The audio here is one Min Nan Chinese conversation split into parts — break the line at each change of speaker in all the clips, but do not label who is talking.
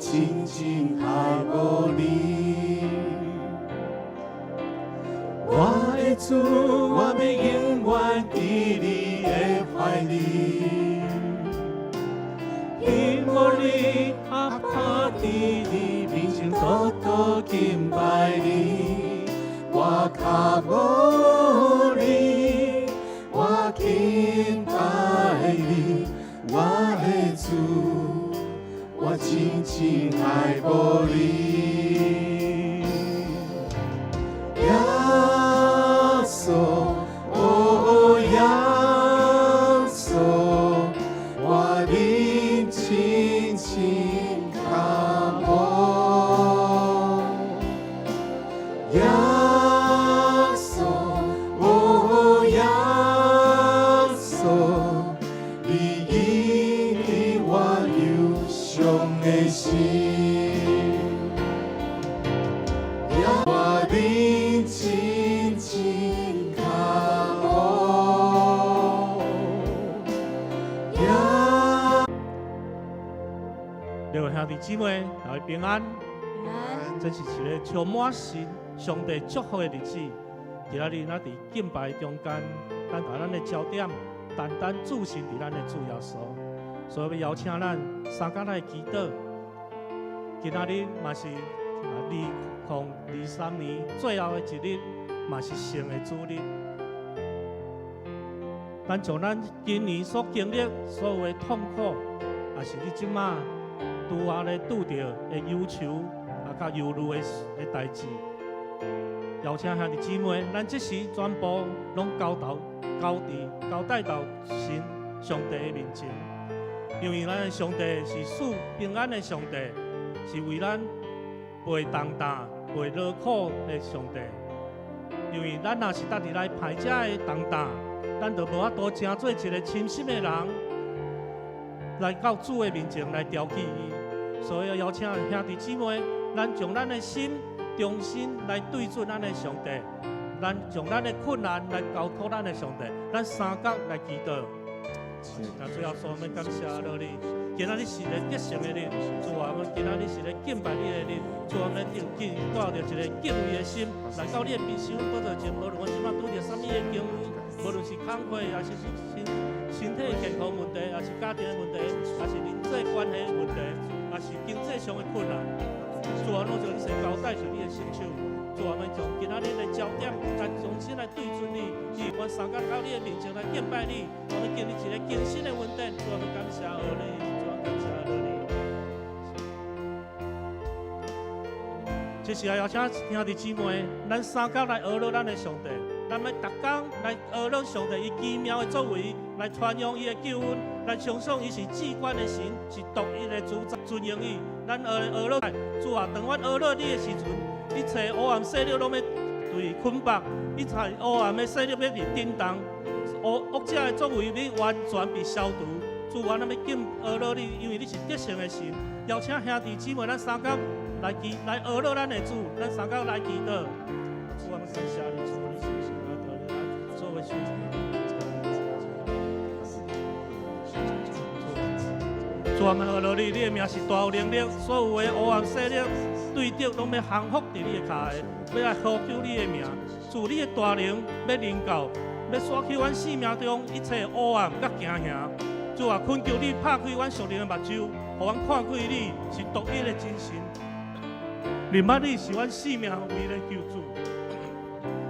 真真愛慕你。我的主，我欲永遠佇你的懷裡。希望你阿爸佇你面前倒倒敬拜你，我跤無你，我敬拜你，我的主，我真真愛慕你。耶穌，哦耶穌，我靈親親渴慕。耶穌，哦耶穌，你醫治我憂傷的心。我靈親親渴慕。耶。
各位兄弟姊妹，大家平安。
平安。
這是一个充滿神上帝祝福的日子。今仔日咱佇敬拜中間，咱把咱的焦點單單注視佇咱的主耶穌。所以欲邀請咱三工來祈禱。今仔日嘛是2023年最後的一日，嘛是聖的主日。咱將咱今年所經歷所有的痛苦，也是你這馬拄仔咧拄著的憂愁啊，佮憂慮的代誌，邀請兄弟姊妹，咱這時全部攏交頭交佇交代到神上帝的面前，因為咱的上帝是賜平安的上帝，是為咱背重擔、背勞苦的上帝。因為咱若是逐日來排這的重擔，咱就無法度成做一个深心的人，來到主的面前來調起伊。所以邀請兄弟姊妹，咱將咱的心重新來對準咱的上帝，咱將咱的困難來交託咱的上帝，咱三工來祈禱。那最後，我們感謝你，今仔日是個得勝的日，主啊，阮今仔日是咧敬拜你的日，主啊，阮就敬帶著一个敬畏的心來到你的面前，寶座前，無論阮這馬拄著啥物的境遇，無論是工課，抑是身體健康問題，抑是家庭的問題，抑是人際關係的問題，抑是經濟上的困難，主啊，攏將一切交代佇你的聖手。主啊，阮將今仔日的焦點來重新來對準你，以阮三工到你的面前來敬拜你，我們經歷一个更新的恩典。主啊，阮感謝你，主啊，感謝你。這時候邀請兄弟姊妹，咱三工來學咱的上帝，咱欲逐工來學上帝伊奇妙的作為，來傳揚伊的救恩，來相信伊是至高的神，是獨一的主宰，尊榮伊。咱學學落來，主啊，當阮學落你的時陣，一切黑暗勢力攏欲對捆綁，一切黑暗的勢力欲被震動，惡惡者的作為欲完全被消除。主啊，咱欲敬學落你，因為你是得勝的神。邀請兄弟姊妹，咱三工來祈來學落咱的主，咱三工來祈禱。主啊，感謝你，主你，主你，主的主啊，阮學落你，你的名是大有能力，所有的黑暗勢力對敵攏欲降服佇你的跤下，欲來呼求你的名。主你的大能欲臨到，欲刷去阮生命中一切黑暗佮驚嚇。主啊，懇求你拍開阮屬靈的目睭，予阮看見你是獨一的真神。認捌你是阮生命唯一的救主。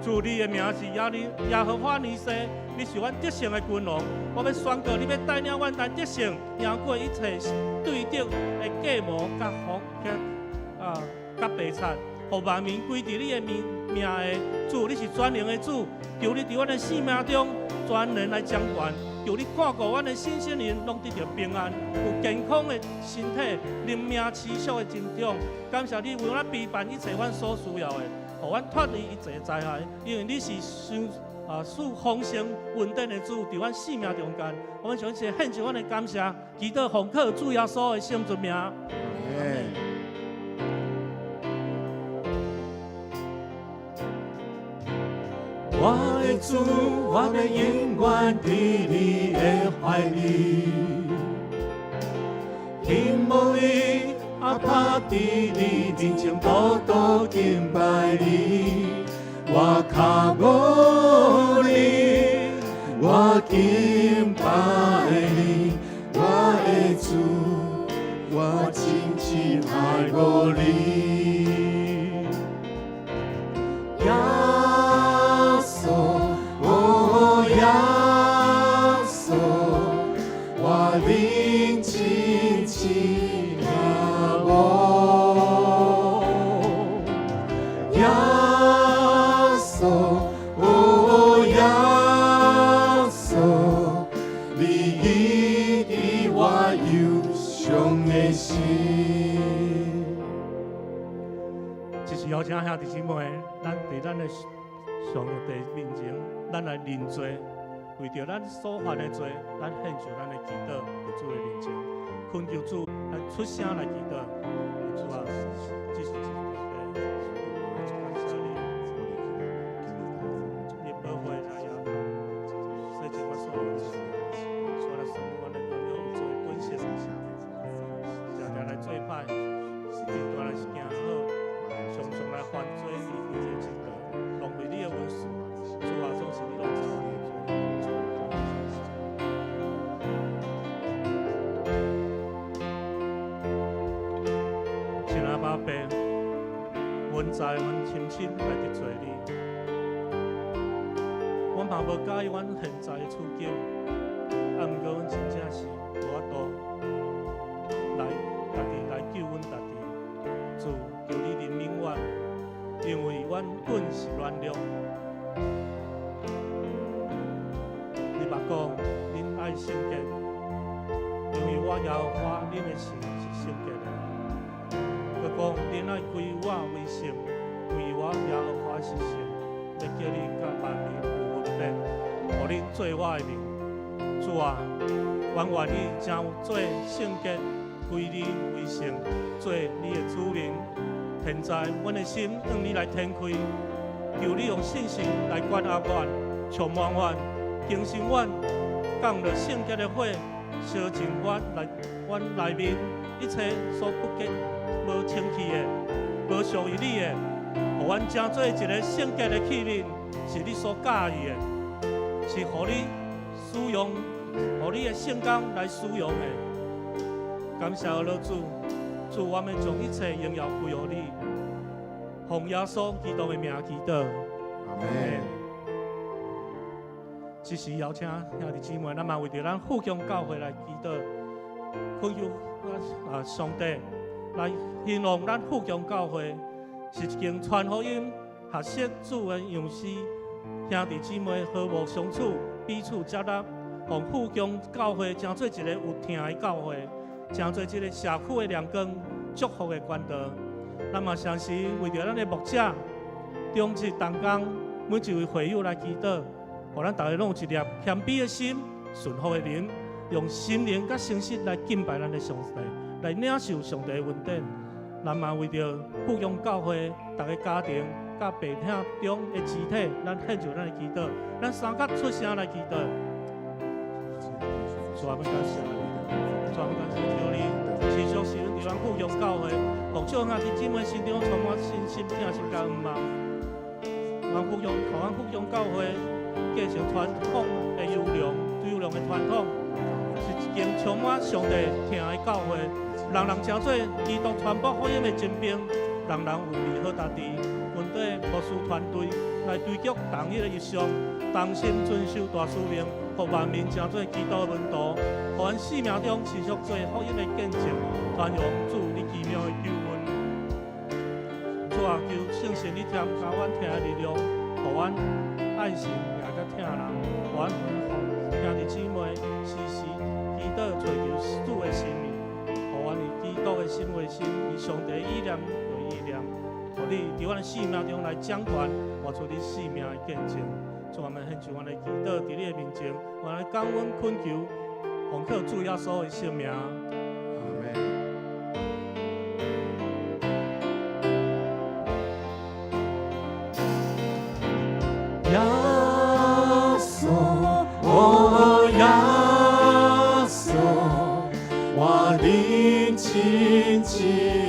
主你的名是耶利耶和華尼西，你是阮得勝的君王。我欲宣告，你欲帶領阮來得勝，贏過一切對敵的計謀、佮福、佮佮白賊，予萬民歸佇你的名名下。主，你是全能的主，求你佇阮的生命中全能來掌權。求你看顧阮的身心靈，攏得著平安，有健康的身體，靈命持續的成長。感謝你為阮備辦一切阮所需要的，予阮脫離一切災害。因為你是賞賜豐盛恩典的主，佇阮生命中間，我們將一切獻上阮的感謝，祈禱奉靠主耶穌的聖尊名。
阿門。我的主，我欲永遠佇你的懷裡，希望你阿阿爸佇你面前倒倒敬拜你，我跤無你，我敬拜你，我的主，我真真愛慕你。耶穌，哦耶穌，我靈真真渴慕。耶穌，哦耶穌，你醫治我憂傷的心。
這是邀請兄弟姊妹，咱佇咱的上帝面前，咱來認罪，為著咱所犯的罪，咱獻上咱的祈禱，佇主的面前，懇求主來出聲來祈禱。主啊，這是一個感謝你，你保護來也洗淨我所有的，所來生阮的當有罪本性，常常來做歹，一段來是行好，常常來犯罪，離開這個之道，浪費你的恩賜。主啊，總是你攏知阮的罪。親愛的阿爸，阮知阮深深來得罪你，阮嘛無佮意阮現在的處境，啊，毋過阮真正是無法度來家己來救阮家己。主，求你憐憫阮，因為阮本是軟弱。你捌講，恁愛聖潔，因為我耶和華恁的神是聖潔的。閣講，恁愛歸我為聖，因為我耶和華是聖，欲叫恁佮萬民有分別，予恁做我的民。主啊，阮願意成做聖潔，歸你為聖，做你的子民。現在，阮的心向你來展開，求你用信心來關押阮，充滿阮，更新阮，降落聖潔的火，燒盡阮內阮內面一切所不潔、無清氣的、無屬於你的，予阮成做一个聖潔的器皿，是你所喜意的，是予你使用，予你的聖工來使用的。感謝阿老主，主，我們將一切榮耀歸予你，奉耶穌基督的名祈禱。
阿門。
這時邀請兄弟姊妹，咱嘛為著咱富強教會來祈禱，懇求啊上帝來興旺咱富強教會，是一間傳福音、學習主的樣式，兄弟姊妹和睦相處，彼此接納，予富強教會成做一个有疼的教會，成做這个社區的亮光、祝福的管道。咱嘛同時為著咱的牧者、長執同工，每一位會友來祈禱，予咱逐个攏有一粒謙卑的心、順服的靈，用心靈佮誠實來敬拜咱的上帝，來領受上帝的恩典。咱嘛為著富強教會逐个家庭、佮弟兄中的肢體，咱獻上咱的祈禱，咱三甲出聲來祈禱。主啊，阮感謝你，主啊，阮感謝求你，持續使阮佇咱富強教會，予眾兄弟姊妹心中充滿信心、疼心佮向望。咱富強，予咱富強教會繼承傳統的優良、優良的傳統，是一間充滿上帝疼的教會，人人成做基督傳播福音的精兵，人人有備好家己，軍隊牧師團隊來追擊同一个異象，同心遵守大使命，予萬民成做基督的門徒，予阮生命中持續做福音的見證，傳揚主你奇妙的救恩。主啊，求聖神你添加阮疼的力量，予阮愛神也佮疼人，予阮兄弟姊妹時時祈禱尋求主的心意，予阮以基督的心為心，以上帝意念為意念，予你佇阮的生命中來掌權，活出你生命的見證。主，我們獻上阮的祈禱，佇你的面前，我來感恩懇求，奉靠主耶穌的聖名。
阿門。耶穌，哦耶穌，我靈真真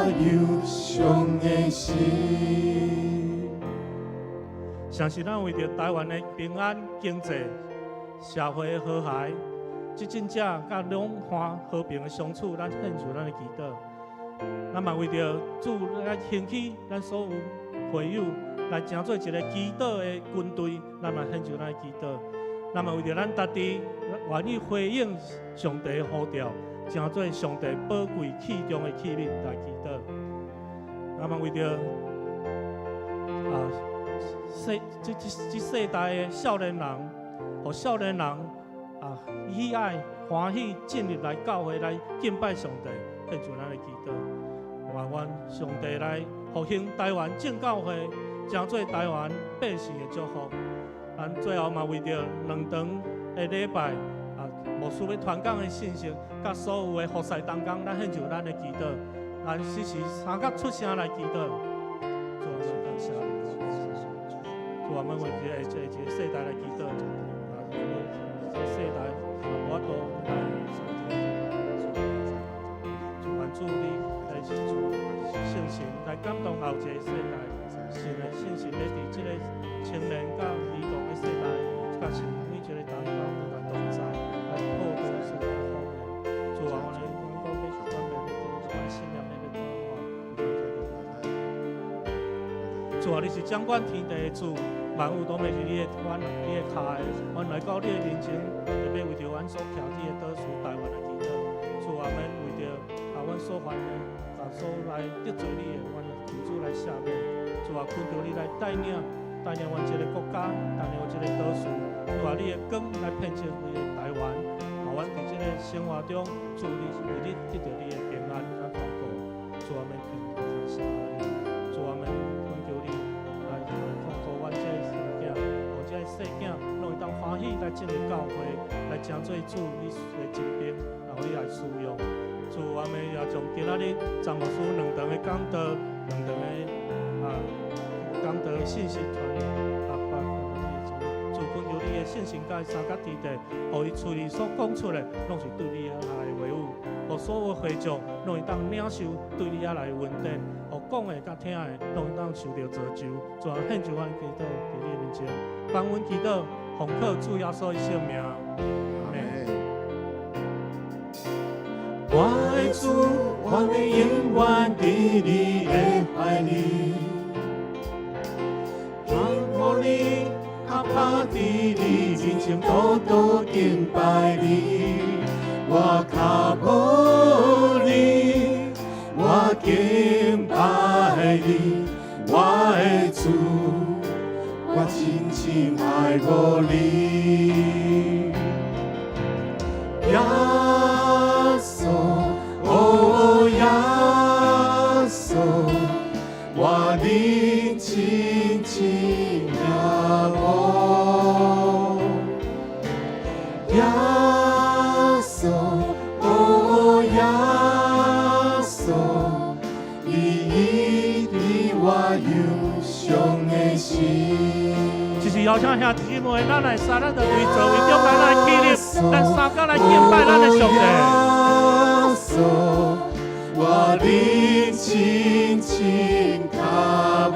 憂傷的心。
相信咱為著臺灣的平安、經濟、社會的和諧，執政者佮兩岸和平的相處，咱獻上咱的祈禱。咱嘛為著主來興起咱所有會友來成做一个祈禱的軍隊，咱嘛獻上咱的祈禱。咱嘛為著咱家己願意回應上帝的呼召，成做上帝寶貴器重的器皿來祈禱。咱嘛為著啊世這這這世代的少年人，予少年人啊喜愛歡喜進入來教會來敬拜上帝，獻上咱的祈禱。願願上帝來復興臺灣正教會，成做臺灣百姓的祝福。咱最後嘛為著兩場的禮拜啊，牧師欲傳講的信息，佮所有的服侍同工，咱獻上咱的祈禱。咱時時三甲出聲來祈禱。主啊，我們感謝你。主啊，我們為這個世代來祈禱。啊，這個世代啊，無法度來，願主你來聖神來感動後一个世代，新的信心欲佇這个青年佮兒童的世代，佮是每一个同工來同在，來破除世代的謊言。主啊，我們講欲轉變，阮信念欲轉化。主啊，你是掌管天地的主，萬有都袂佇你的阮你的跤的。阮來到你的面前，特別為著阮所徛佇的島嶼臺灣來祈禱。主啊，免為著啊，阮所犯的，啊所來得罪你的，阮求主來赦免。主啊，懇求你來帶領帶領阮這个國家，帶領阮這个島嶼。主啊，你的光來遍照規个臺灣，予阮佇這个生活中，主你為你得著你的平安佮看顧。主啊，免感謝你。主啊，免懇求你來看顧阮這个細囝，予這個細囝攏會當歡喜來進入教會，來成做主你的精兵，然後你來使用。主啊，免也將今仔日張牧師兩場的講道，兩場的啊講道的信息傳啊，把主懇求你的聖神佮伊相佮佇地，予伊喙裡所講出的，攏是對你遐來的話語，予所有會眾攏會當領受對你遐來的恩典，予講的佮聽的攏會當受著造就。主啊，獻上阮祈禱佇你的面前，幫阮祈禱，奉靠主耶穌的聖名，阿們。
我的主，我欲永遠佇你的懷裡，仰望你，阿爸佇你面前倒倒敬拜你，我跤無你，我敬拜你，我的主，我真深愛慕你。耶穌，哦耶穌，我靈深深仰慕。耶穌，哦耶穌，你醫治我憂傷的心。
這是邀請兄弟姊妹，咱來三，咱就圍座位中間來起立，咱三甲來敬拜咱的上帝。
耶穌，我靈深深渴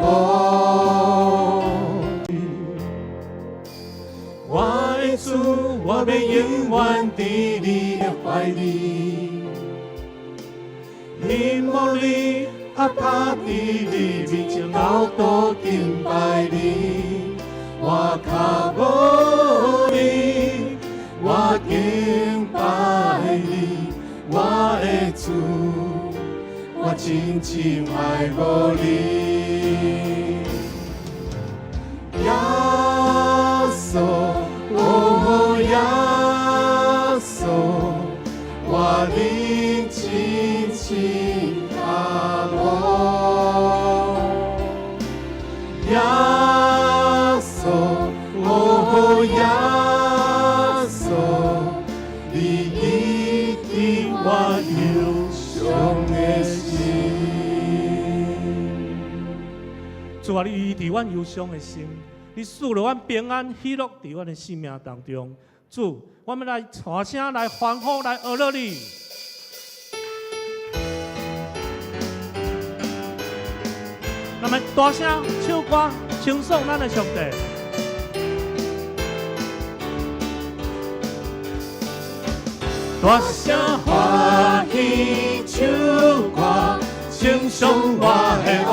慕。我的主，我欲永遠佇你的懷裡，仰望你，阿爸佇你面前倒倒敬拜你，我跤無你，我敬拜你，我的主，我真深愛慕你。耶穌，哦耶穌，我靈深深渴慕。耶穌，哦耶穌，你醫治我憂傷的心。
主啊，你醫治阮憂傷的心，你賜予阮平安喜樂佇阮的生命當中。主，我們來大聲來歡呼，來呵咾你。咱來大聲唱歌，稱頌咱的上帝。
大聲歡喜唱歌，稱頌我的王。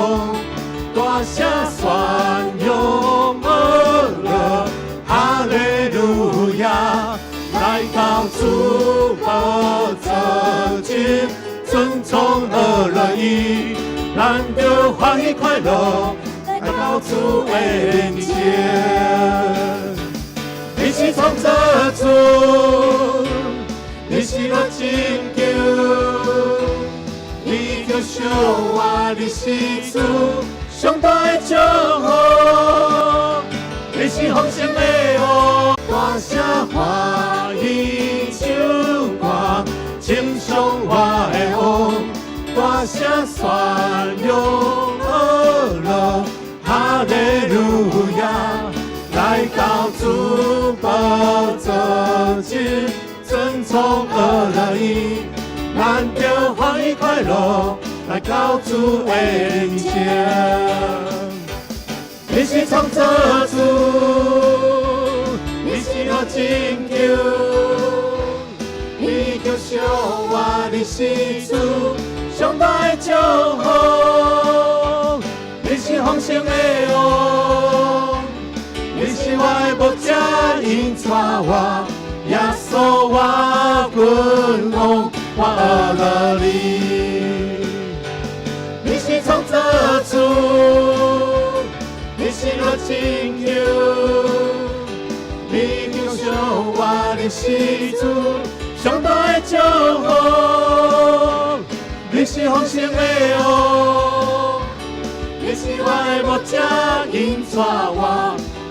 大聲宣揚阿樂，哈利路亞！來到主寶座前，尊崇阿樂伊，咱著歡喜快樂，來到主的面前。你是創造主，你是我拯救，你叫上我的是主，上大的祝福，你是豐盛的王，大聲歡喜唱歌，稱頌我的王，大聲宣揚阿樂，哈利路亞，來到主寶座前，尊崇阿樂伊，咱著歡喜快樂，來到主的面前。你是創造主，你是我拯救，你叫上我的是主，上大的祝福，你是豐盛的王，你是我的牧者，引帶我，耶穌我君王，我阿樂你。你是創造主，你是我拯救，你叫上我的是主，上大的祝福，你是豐盛的王，你是我的牧者，引帶我，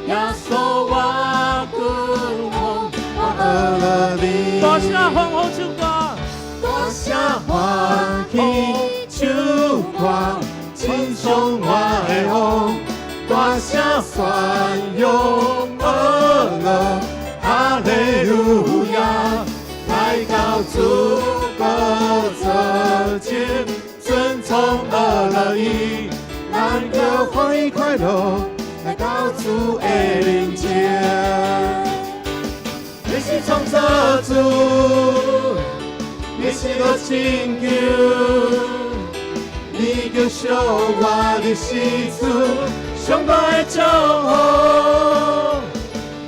耶穌我君王，我阿樂你。
大聲歡呼唱歌，
大聲歡喜唱歌，稱頌我的王，大聲宣揚阿樂，哈利路亞，來到主寶座前，尊崇阿樂伊，咱著歡喜快樂，來到主的面前。你是創造主，你是我拯救，你叫上我的是主，上大的祝福，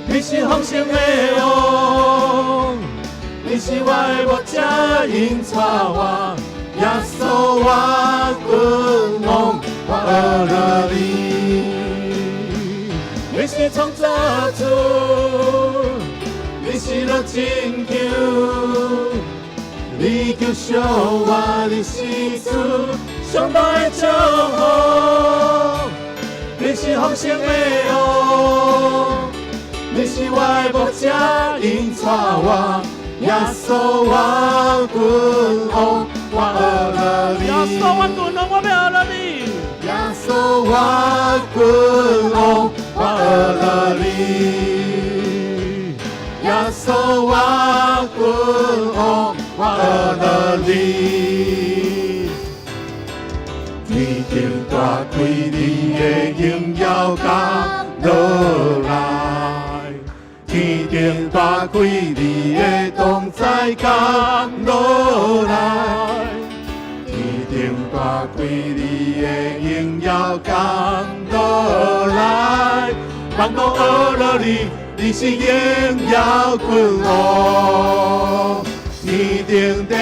你是豐盛的王，你是我的牧者，引帶我，耶穌我君王，我阿樂你。你是創造主，你是我拯救，你叫上我的是主，上大的祝福，你是豐盛的王，你是我的牧者，引帶我，耶穌我君王，我阿樂你。
耶穌我君王，我欲阿樂你。
耶穌我君王，我阿樂你。耶穌我君王，我阿樂你。天頂大開你的榮耀降落來，天頂大開你的同在降落來，天頂大開你的榮耀降落來，萬國阿樂你，你是榮耀君王，天頂地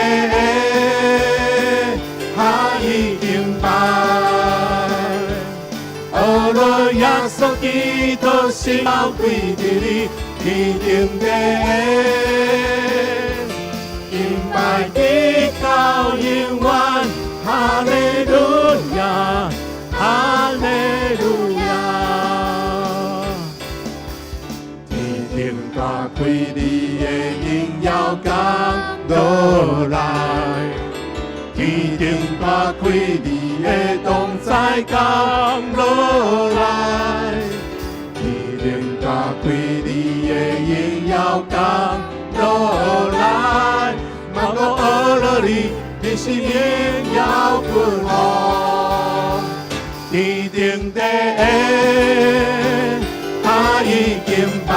下已敬拜，阿樂耶穌基督是高貴的你，天頂地敬拜直到永遠，哈利路亞，哈利路亞。天頂大開你的榮耀降落來，天頂大開你的同在降落來，天頂大開你的榮耀降落來，萬國阿樂你，你是榮耀君王。天頂底，他已經敗。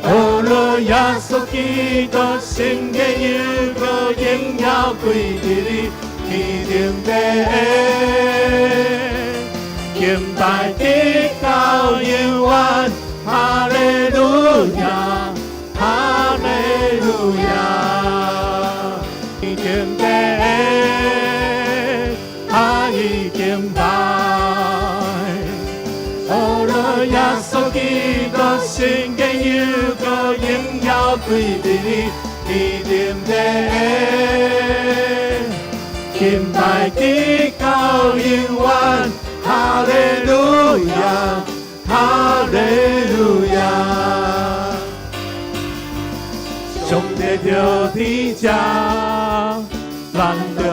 學了耶穌基督，聖潔又閣榮耀歸佇你，天頂底，敬拜直到永遠，哈利路亞，哈利路亞。天頂底，他已經敗。學了耶穌基督，聖潔又閣榮耀歸佇你，天頂底，敬拜直到永遠，哈利路亞，哈利路亞。上帝佇天這，咱著學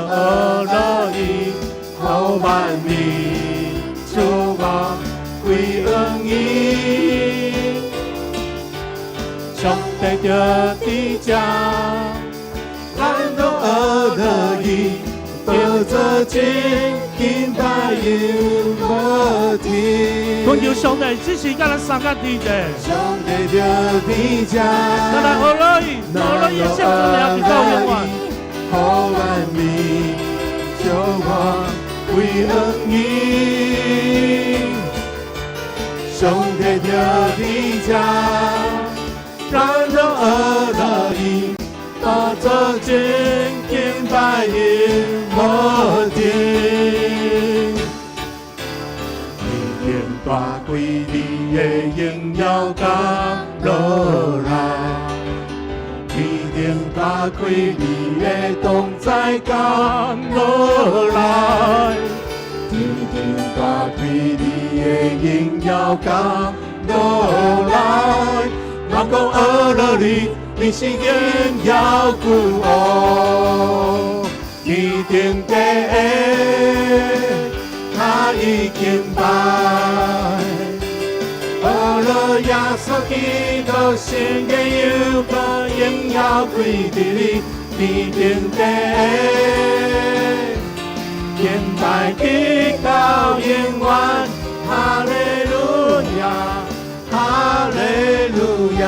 落伊，予萬民祝福歸向伊。上帝佇天這，咱著學落伊，寶座前敬拜永無停。
懇求上帝支持咱三個弟弟。
上帝佇天這，
咱來學落伊，學落伊的聖尊名直到永遠。
予萬民祝福歸向伊。上帝佇天這，咱著學落伊，寶座前敬拜永無停。天頂大開你的榮耀降落來，天頂大開你的同在降落來，天頂大開你的榮耀降落來，人講學落你，你是榮耀君王，天頂底，他已經敗。學了耶穌基督，聖潔又閣榮耀歸佇你，天頂底，敬拜直到永遠，哈利路亞，哈利路亞。